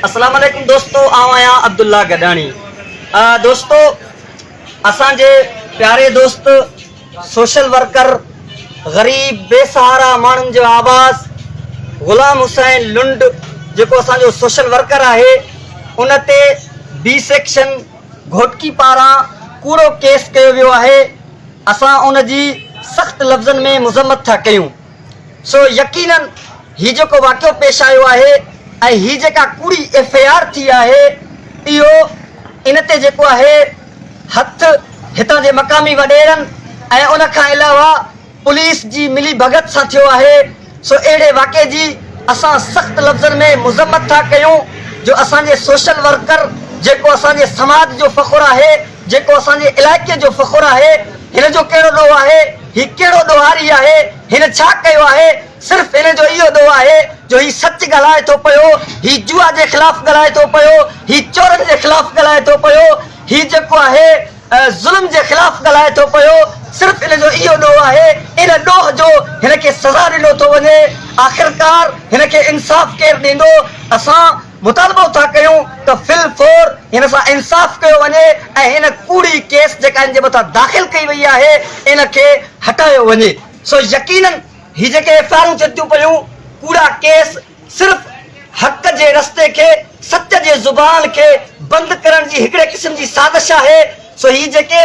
اسلام عليڪم دوستو آئون آهيان عبدالله گڏاڻي دوستو اسان جي پياري دوست سوشل ورڪر غريب بي سهارا ماڻهن جو آواز غلام حسين لنڊ جيڪو اسان جو سوشل ورڪر آهي ان تي بي سيڪشن گهوٽڪي پاران ڪوڙو ڪيس ڪيو ويو آهي اسان ان جي سخت لفظن ۾ مذمت ٿا ڪيون سو يقينن هي جيڪو واقعو پيش آيو آهي ۽ هي جيڪا ڪوڙي ايف I R ٿي آهي اهو ان تي جيڪو آهي هٿ هتان جي مقامي وڏيرن ۽ ان کان علاوه پوليس جي ملي ڀڳت سان ٿيو آهي سو اهڙي واقعي جي اسان سخت لفظن ۾ مذمت ٿا ڪيون جو اسان جي سوشل ورڪر جيڪو اسان جي سماج جو فخر آهي جيڪو اسان جي علائقي جو فخر آهي هن جو ڪهڙو ڏوهه آهي هي ڪهڙو ڏوهاري آهي هن ڇا ڪيو آهي صرف هن جو اهو ڏوهه آهي جو هي سچ ڳالهائي ٿو پيو، هي جوا جي خلاف ڳالهائي ٿو پيو، هي چورن جي خلاف ڳالهائي ٿو پيو، هي جيڪو آهي ظلم جي خلاف ڳالهائي ٿو پيو، صرف هن جو اهو ڏوهه آهي، ان ڏوهه جو هن کي سزا ڏنو ٿو وڃي، آخرڪار هن کي انصاف ڪير ڏيندو؟ اسان مطالبو ٿا ڪيون ته في الفور هن سان انصاف ڪيو وڃي ۽ هن ڪوڙي ڪيس جيڪا هن جي مٿان داخل ڪئي وئي آهي ان کي هٽايو وڃي. سو يقينن هي جيڪي ايف I آرون ٿين ٿيون پيون، ڪوڙا ڪيس صرف حق جي رستي کي، سچ جي زبان کي بند ڪرڻ جي هڪڙي قسم جي سازش آهي، سو هي جيڪي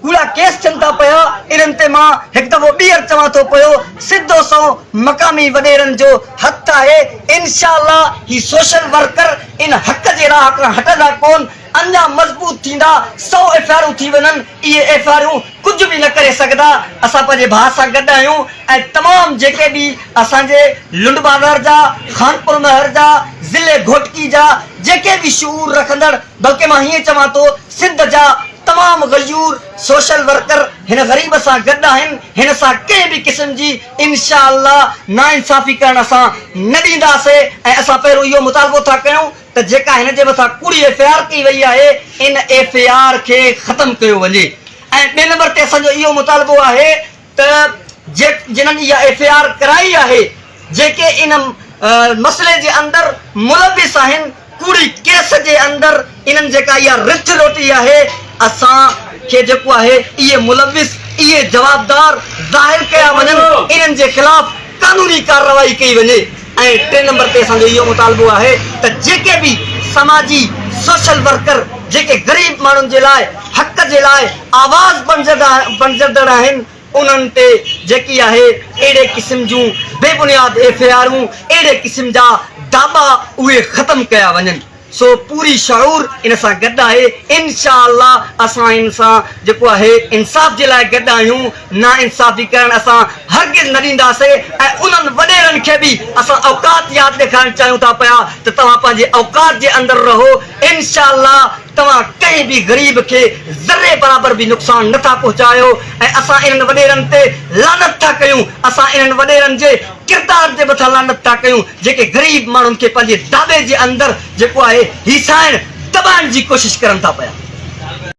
ڪوڙا ڪيس ٿين ٿا پيا انهن تي مان هڪ دفعو ٻيهر چوان ٿو پيو سڌو سنئون مقامي وڏيرن جو هٿ آهي، انشاء الله هي سوشل ورڪر ان حق جي راهه کان هٽندا ڪون، اڃا مضبوط ٿيندا، سئو ايف I آرون ٿي وڃن، اهي ايف I آرون ڪجهه به نه ڪري سگهندا، اسان پنهنجي ڀاء سان گڏ آهيون ۽ تمام جيڪي به اسان جي لنڊ بازار جا، خانپور مهر جا، ضلعي گهوٽڪي جا جيڪي به شعور رکندڙ بلڪه مان هيئن چوان ٿو سنڌ جا تمام غيور سوشل ورڪر هن غريب سان گڏ آهن، هن سان ڪنهن به قسم جي انشاء الله ناانصافي ڪرڻ اسان نه ڏينداسي ۽ اسان پهريون اهو مطالبو ٿا ڪيون ته جيڪا هن جي مٿان ڪوڙي ايف I R ڪئي وئي آهي ان ايف I R کي ختم ڪيو وڃي ۽ ٻئي نمبر تي اسان جو اهو مطالبو آهي ته جنھن اها ايف I R ڪرائي آهي جيڪي ان مسئلي جي اندر ملوث آهن ڪوڙي ڪيس جي اندر انهن جيڪا اها رٿ روٽي آهي اسان کي جيڪو آهي اهي ملوث اهي جوابدار ظاهر ڪيا وڃن انهن جي خلاف قانوني ڪارروائي ڪئي وڃي ۽ ٽئين نمبر تي اسان جو اهو مطالبو آهي ته جيڪي به سماجي سوشل ورڪر جيڪي غريب ماڻهن جي لاء حق جي لاء آواز بڻجندڙ آهن انهن تي جيڪي آهي اهڙي قسم جون بي بنياد ايف I آرون اهڙي قسم جا داٻا اهي ختم ڪيا وڃن. سو پوري شعور ان سان گڏ آهي انشاء الله اسان ان سان جيڪو آهي انصاف جي لاء گڏ آهيون نا انصافي ڪرڻ اسان هرگز نه ڏينداسي ۽ انهن وڏيرن کي به اسان اوقات ياد ڏيکارڻ چاهيون ٿا پيا ته توهان پنهنجي اوقات جي اندر رهو انشاء الله توهان ڪنهن به غريب کي ذري برابر به نقصان نه ٿا پهچايو ۽ اسان انهن وڏيرن تي لعنت ٿا ڪيون اسان انهن وڏيرن جي ڪردار جي مٿان لعنت ٿا ڪيون جيڪي غريب ماڻهن کي پنهنجي داٻي جي اندر جيڪو آهي هيسائڻ دٻائڻ جي ڪوشش ڪرن ٿا پيا.